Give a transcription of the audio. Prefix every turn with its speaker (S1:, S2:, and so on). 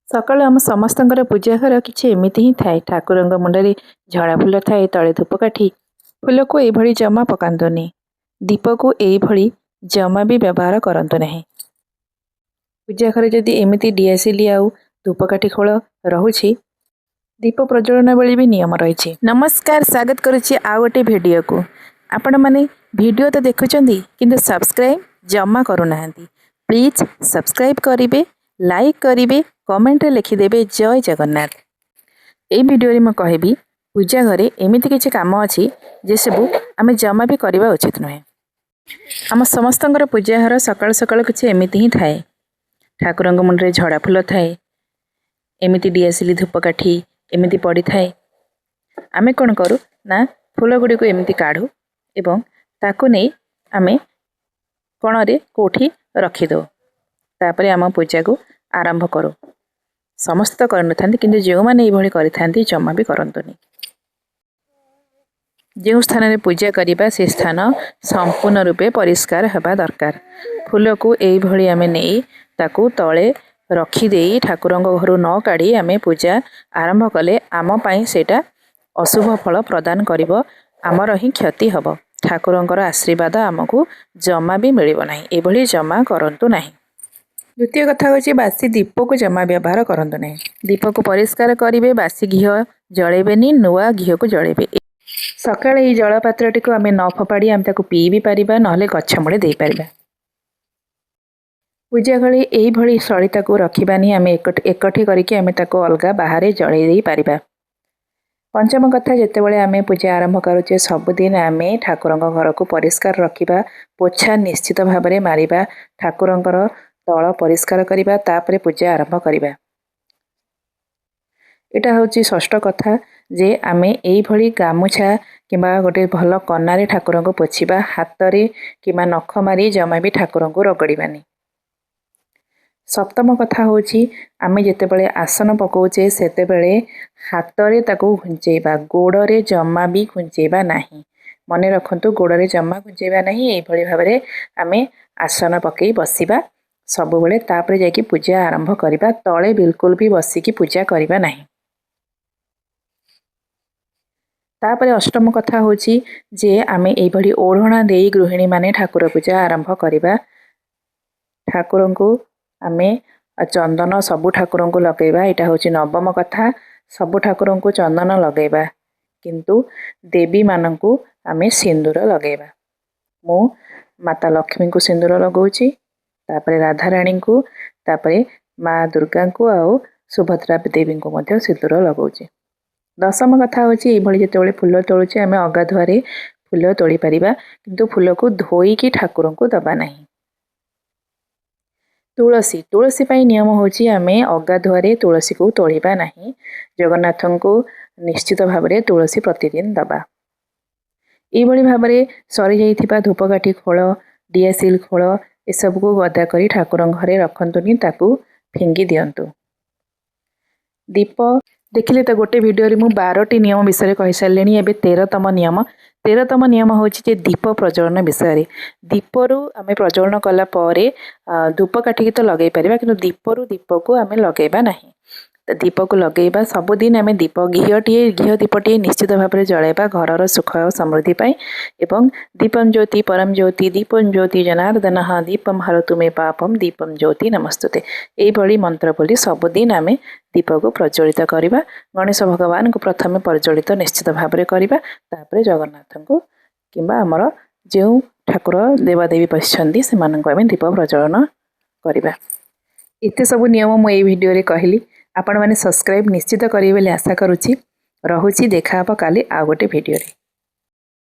S1: ସକାଳୁ ଆମ ସମସ୍ତଙ୍କର ପୂଜା ଘର କିଛି ଏମିତି ହିଁ ଥାଏ। ଠାକୁରଙ୍କ ମୁଣ୍ଡରେ ଝଡ଼ା ଫୁଲ ଥାଏ, ତଳେ ଧୂପକାଠି। ଫୁଲକୁ ଏଇଭଳି ଜମା ପକାନ୍ତୁନି। ଦୀପକୁ ଏଇଭଳି ଜମା ବି ବ୍ୟବହାର କରନ୍ତୁ ନାହିଁ। ପୂଜା ଘରେ ଯଦି ଏମିତି ଡିଆସିଲି ଆଉ ଧୂପକାଠି ଖୋଳ ରହୁଛି, ଦୀପ ପ୍ରଜ୍ୱଳନ ବେଳେ ବି ନିୟମ ରହିଛି। ନମସ୍କାର, ସ୍ୱାଗତ କରୁଛି ଆଉ ଗୋଟେ ଭିଡ଼ିଓକୁ। ଆପଣମାନେ ଭିଡ଼ିଓ ତ ଦେଖୁଛନ୍ତି, କିନ୍ତୁ ସବସ୍କ୍ରାଇବ୍ ଜମା କରୁନାହାନ୍ତି। ପ୍ଲିଜ୍ ସବସ୍କ୍ରାଇବ୍ କରିବେ, ଲାଇକ୍ କରିବେ, କମେଣ୍ଟରେ ଲେଖିଦେବେ ଜୟ ଜଗନ୍ନାଥ। ଏଇ ଭିଡ଼ିଓରେ ମୁଁ କହିବି, ପୂଜା ଘରେ ଏମିତି କିଛି କାମ ଅଛି ଯେସବୁ ଆମେ ଜମା ବି କରିବା ଉଚିତ ନୁହେଁ। ଆମ ସମସ୍ତଙ୍କର ପୂଜା ଘର ସକାଳୁ ସକାଳୁ କିଛି ଏମିତି ହିଁ ଥାଏ। ଠାକୁରଙ୍କ ମୁଣ୍ଡରେ ଝଡ଼ା ଫୁଲ ଥାଏ, ଏମିତି ଡିଆସିଲି ଧୂପକାଠି ଏମିତି ପଡ଼ିଥାଏ। ଆମେ କ'ଣ କରୁ ନା ଫୁଲ ଗୁଡ଼ିକୁ ଏମିତି କାଢ଼ୁ ଏବଂ ତାକୁ ନେଇ ଆମେ କଣରେ କେଉଁଠି ରଖିଦେଉ। ତାପରେ ଆମ ପୂଜାକୁ ଆରମ୍ଭ କରୁ। ସମସ୍ତେ ତ କରିନଥାନ୍ତି, କିନ୍ତୁ ଯେଉଁମାନେ ଏଇଭଳି କରିଥାନ୍ତି, ଜମା ବି କରନ୍ତୁନି। ଯେଉଁ ସ୍ଥାନରେ ପୂଜା କରିବା, ସେ ସ୍ଥାନ ସମ୍ପୂର୍ଣ୍ଣ ରୂପେ ପରିଷ୍କାର ହେବା ଦରକାର। ଫୁଲକୁ ଏଇଭଳି ଆମେ ନେଇ ତାକୁ ତଳେ ରଖିଦେଇ, ଠାକୁରଙ୍କ ଘରୁ ନ କାଢ଼ି ଆମେ ପୂଜା ଆରମ୍ଭ କଲେ ଆମ ପାଇଁ ସେଇଟା ଅଶୁଭ ଫଳ ପ୍ରଦାନ କରିବ, ଆମର ହିଁ କ୍ଷତି ହେବ, ଠାକୁରଙ୍କର ଆଶୀର୍ବାଦ ଆମକୁ ଜମା ବି ମିଳିବ ନାହିଁ। ଏଭଳି ଜମା କରନ୍ତୁ ନାହିଁ। ଦ୍ୱିତୀୟ କଥା ହେଉଛି, ବାସି ଦୀପକୁ ଜମା ବ୍ୟବହାର କରନ୍ତୁ ନାହିଁ। ଦୀପକୁ ପରିଷ୍କାର କରିବେ, ବାସି ଘିଅ ଜଳେଇବେନି, ନୂଆ ଘିଅକୁ ଜଳେଇବେ। ସକାଳେ ଏଇ ଜଳପାତ୍ରଟିକୁ ଆମେ ନ ଫୋପାଡ଼ି ଆମେ ତାକୁ ପିଇ ବି ପାରିବା, ନହେଲେ ଗଛ ମୂଳେ ଦେଇପାରିବା। ପୂଜା ଘରେ ଏଇଭଳି ସଳିତାକୁ ରଖିବାନି। ଆମେ ଏକଠି କରିକି ଆମେ ତାକୁ ଅଲଗା ବାହାରେ ଜଳେଇ ଦେଇପାରିବା। ପଞ୍ଚମ କଥା, ଯେତେବେଳେ ଆମେ ପୂଜା ଆରମ୍ଭ କରୁଛେ, ସବୁଦିନ ଆମେ ଠାକୁରଙ୍କ ଘରକୁ ପରିଷ୍କାର ରଖିବା, ପୋଛା ନିଶ୍ଚିତ ଭାବରେ ମାରିବା, ଠାକୁରଙ୍କର ତଳ ପରିଷ୍କାର କରିବା, ତାପରେ ପୂଜା ଆରମ୍ଭ କରିବା। ଏଇଟା ହେଉଛି ଷଷ୍ଠ କଥା ଯେ ଆମେ ଏଇଭଳି ଗାମୁଛା କିମ୍ବା ଗୋଟେ ଭଲ କନାରେ ଠାକୁରଙ୍କୁ ପୋଛିବା। ହାତରେ କିମ୍ବା ନଖ ମାରି ଜମା ବି ଠାକୁରଙ୍କୁ ରଗଡ଼ିବାନି। ସପ୍ତମ କଥା ହେଉଛି, ଆମେ ଯେତେବେଳେ ଆସନ ପକାଉଛେ, ସେତେବେଳେ ହାତରେ ତାକୁ ଘୁଞ୍ଚେଇବା, ଗୋଡ଼ରେ ଜମା ବି ଘୁଞ୍ଚେଇବା ନାହିଁ। ମନେ ରଖନ୍ତୁ, ଗୋଡ଼ରେ ଜମା ଘୁଞ୍ଚେଇବା ନାହିଁ। ଏଇଭଳି ଭାବରେ ଆମେ ଆସନ ପକାଇ ବସିବା ସବୁବେଳେ, ତାପରେ ଯାଇକି ପୂଜା ଆରମ୍ଭ କରିବା। ତଳେ ବିଲକୁଲ ବି ବସିକି ପୂଜା କରିବା ନାହିଁ। ତାପରେ ଅଷ୍ଟମ କଥା ହେଉଛି ଯେ ଆମେ ଏଇଭଳି ଓଢ଼ଣା ଦେଇ ଗୃହିଣୀମାନେ ଠାକୁର ପୂଜା ଆରମ୍ଭ କରିବା। ଠାକୁରଙ୍କୁ ଆମେ ଚନ୍ଦନ ସବୁ ଠାକୁରଙ୍କୁ ଲଗାଇବା। ଏଇଟା ହେଉଛି ନବମ କଥା। ସବୁ ଠାକୁରଙ୍କୁ ଚନ୍ଦନ ଲଗାଇବା, କିନ୍ତୁ ଦେବୀମାନଙ୍କୁ ଆମେ ସିନ୍ଦୁର ଲଗାଇବା। ମୁଁ ମାତା ଲକ୍ଷ୍ମୀଙ୍କୁ ସିନ୍ଦୁର ଲଗାଉଛି, ତାପରେ ରାଧାରାଣୀଙ୍କୁ, ତାପରେ ମା ଦୁର୍ଗାଙ୍କୁ ଆଉ ସୁଭଦ୍ରା ଦେବୀଙ୍କୁ ମଧ୍ୟ ସିନ୍ଦୁର ଲଗାଉଛି। ଦଶମ କଥା ହେଉଛି, ଏଇଭଳି ଯେତେବେଳେ ଫୁଲ ତୋଳୁଛେ, ଆମେ ଅଗାଧୁଆରେ ଫୁଲ ତୋଳି ପାରିବା, କିନ୍ତୁ ଫୁଲକୁ ଧୋଇକି ଠାକୁରଙ୍କୁ ଦେବା ନାହିଁ। ତୁଳସୀ ପାଇଁ ନିୟମ ହେଉଛି, ଆମେ ଅଗାଧୁଆରେ ତୁଳସୀକୁ ତୋଳିବା ନାହିଁ। ଜଗନ୍ନାଥଙ୍କୁ ନିଶ୍ଚିତ ଭାବରେ ତୁଳସୀ ପ୍ରତିଦିନ ଦେବା। ଏଇଭଳି ଭାବରେ ସରିଯାଇଥିବା ଧୂପକାଠି ଖୋଳ, ଡିଆସିଲ୍ ଖୋଳ, ଏସବୁକୁ ଗଦା କରି ଠାକୁରଙ୍କ ଘରେ ରଖନ୍ତୁନି, ତାକୁ ଫିଙ୍ଗି ଦିଅନ୍ତୁ। ଦୀପ ଦେଖିଲେ ତ, ଗୋଟେ ଭିଡ଼ିଓରେ ମୁଁ 12ଟି ନିୟମ ବିଷୟରେ କହିସାରିଲିଣି। ଏବେ 13ତମ ନିୟମ। 13ତମ ନିୟମ ହେଉଛି ଯେ ଦୀପ ପ୍ରଜ୍ୱଳନ ବିଷୟରେ। ଦୀପରୁ ଆମେ ପ୍ରଜ୍ୱଳନ କଲା ପରେ ଧୂପକାଠିକି ତ ଲଗାଇ ପାରିବା, କିନ୍ତୁ ଦୀପରୁ ଦୀପକୁ ଆମେ ଲଗାଇବା ନାହିଁ। ତ ଦୀପକୁ ଲଗାଇବା ସବୁଦିନ ଆମେ ଦୀପ ଘିଅଟିଏ, ଘିଅ ଦୀପଟିଏ ନିଶ୍ଚିତ ଭାବରେ ଜଳାଇବା ଘରର ସୁଖ ଓ ସମୃଦ୍ଧି ପାଇଁ। ଏବଂ ଦୀପಂ ଜ୍ୟୋତି ପରମ ଜ୍ୟୋତି ଦୀପಂ ଜ୍ୟୋତି ଜନାର୍ଦ୍ଦନ ଦୀପಂ ହରତୁ ମେ ପାପಂ ଦୀପಂ ଜ୍ୟୋତି ନମସ୍ତୁତେ, ଏଇଭଳି ମନ୍ତ୍ର ବୋଲି ସବୁଦିନ ଆମେ ଦୀପକୁ ପ୍ରଜ୍ୱଳିତ କରିବା। ଗଣେଶ ଭଗବାନଙ୍କୁ ପ୍ରଥମେ ପ୍ରଜ୍ୱଳିତ ନିଶ୍ଚିତ ଭାବରେ କରିବା, ତାପରେ ଜଗନ୍ନାଥଙ୍କୁ କିମ୍ବା ଆମର ଯେଉଁ ଠାକୁର ଦେବାଦେବୀ ବସିଛନ୍ତି, ସେମାନଙ୍କୁ ଆମେ ଦୀପ ପ୍ରଜ୍ୱଳନ କରିବା। ଏତେ ସବୁ ନିୟମ ମୁଁ ଏଇ ଭିଡ଼ିଓରେ କହିଲି। ଆପଣମାନେ ସବସ୍କ୍ରାଇବ୍ ନିଶ୍ଚିତ କରିବେ ବୋଲି ଆଶା କରୁଛି। ରହୁଛି, ଦେଖା ହେବ କାଲି ଆଉ ଗୋଟେ ଭିଡ଼ିଓରେ।